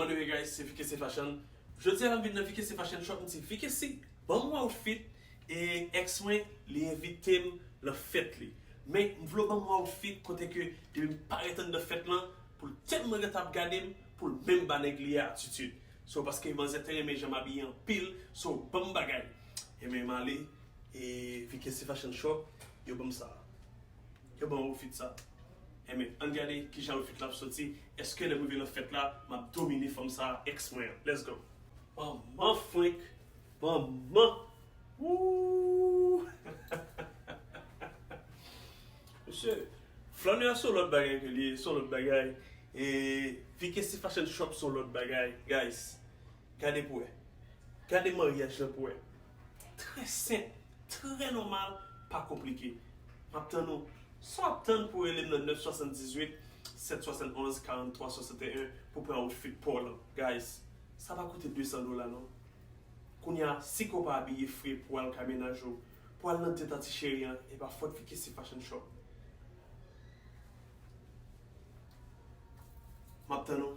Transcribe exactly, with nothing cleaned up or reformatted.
Anyway guys, se V K C Fashion. Jodi a la m vin nan V K C Fashion Shop, m di V K C, ban m yon outfit, e ex mwen, li envite m nan fèt li. Men m vle w ban m yon outfit kote ke depi m parèt anndan fèt lan, pou l tèlman gentan ap gade m, pou l menm ba nèg li a atitid. So, paske manzè te renmen jan m abiye anpil, so, ban m bagay. Ebyen, m ale, e V K C Fashion Shop, yo ban m sa. Yo ban m outfit sa. Ebyen, ann gade kijan outfit la ap soti. Èske lè m rive nan fèt la, m ap domine fanm sa, ex mwen an? Let's go. Manman frenk. Manman. Wouh. Mesye, flannè a se yon lòt bagay ke li ye, se yon lòt bagay. E V K C Fashion Shop se yon lòt bagay, guys. Gade pou wè. Gade maryaj lan pou wè. Trè senp, trè nòmal, pa konplike. M ap tann ou. Sa w ap tann pou rele m nan nèf swasanndizuit, sèt swasannonz, karanntwa swasanteyen pou pran outfit pa w lan? Guys, sa pa koute de san dola non. Kounye a, si ke w pa abiye fre pou w al kay mennaj ou, pou w al nan date a ti cheri an, e pa fòt V K C Fashion Shop. M ap tann ou.